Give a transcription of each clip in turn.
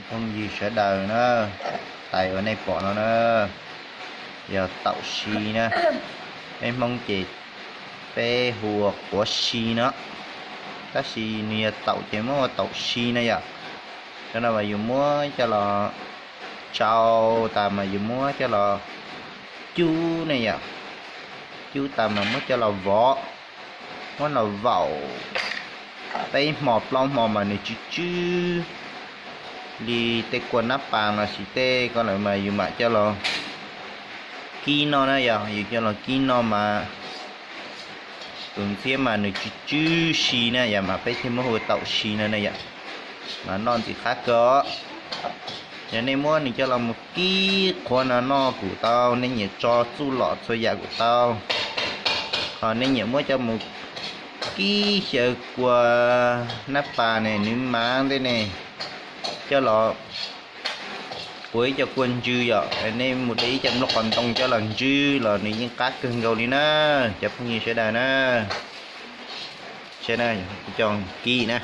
Phooj ywg sawv daws na, tais uas nej pom no na, yog taum si na. Peb Hmoob ces peb hu ua quav si no, tab sis nws yog taum ces muab hu ua taum si na yom. Cov no mas yus muab coj los tsau tas mas yus muab coj los cub ne yom, cub tas mas muab coj los vov, muab los vaum peb hmo plaub hmo mas nws tsw tsw li tej kua nab pas los sis tej ko lawm mas yus mam coj los kib noj na yom. Yus coj los kib noj mas tus ntxhiab mas nws tsw tsw si na yom, mas peb thiaj muab hu taum si no na yom. Mas noj ntxim qab kawg os. Yog nej muab nws coj los mus kib qhuav no noj kuj tau, nej nyiam tso txuj lom txhua yam kuj tau. Ho nej nyiam muab coj mus kib xyaw kua nab pas ne, nws mas ntej ne, coj los ua ib co kua ntsw yom, nej mus de ib co nplooj qos ntoo coj los ntsw los nws yeej qab kawg nkaus li na, cov phooj ywg sawv daws na. Saib na, ib co kib na,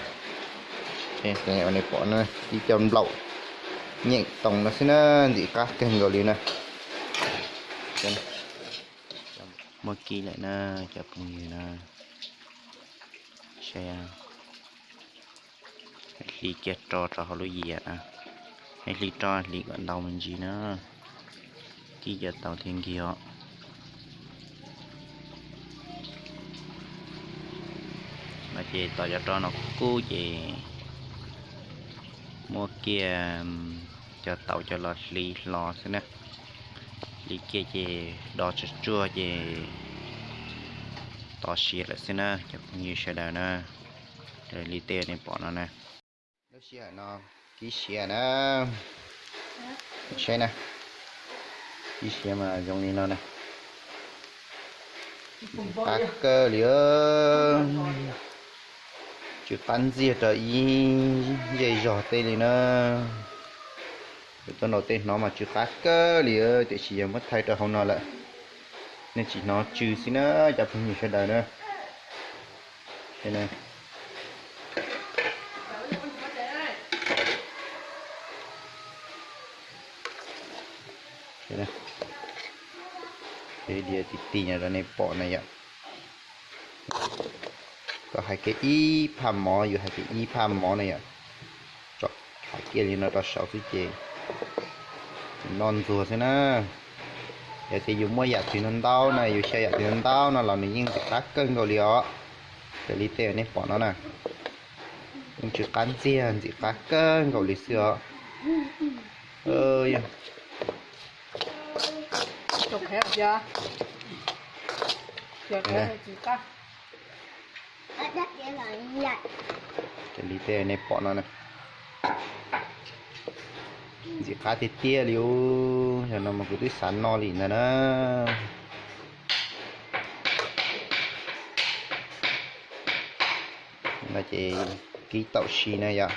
ib co nplaum nyeem toos no xwb na, ntxim qab kawg nkaus li na. Muab kib lawm na, cov phooj ywg na. Saib, hais hli kiag rau rau hauv lub yias na, hais hli rau hli kom ntau me ntsis na, kib cov tau thiaj nkig os. No ces tos cov roj no kub ces muab kiag cov taum coj los hliv hlo xwb na. Hliv kiag ces do tsuag tsuag ces tos siav lawm xwb na cov phooj ywg sawv daws na. Raws li tej nej pom no na. Lub sij hawm no kib siav na. Saib na, kib siav mas zoo li no na. Qab kawg li, tsw qab ntxiag rau ib zej zog tej li na. Tuaj nraum tej hnov mas tsw qab kawg li, tiam sis yog muab thaij rau hauv no lawm, nej tsis hnov tsw xwb na cov phooj ywg sawv daws na. Diav ti ti no rau nej pom na yom. Koj hais kiag ib phaj mov, yus hais kiag ib phaj mov na yom. Tso hais kiag li no rau saud xwb ces noj ntxuag xwb na. Yog tias yus muaj yam twg ntau ntau na, yus xyaw yam twg ntau ntau no los nws yeej ntxim qab kawg nkaus li os. Raws li tej nej pom no na, yeej tsw qab ntxiag ntxim qab kawg nkaus li xwb os. Raws li tej nej pom no na, ntxim qab tiag tiag li os. Yog no mas kuv twb xav noj li ntag na. No ces kib taum si na yom.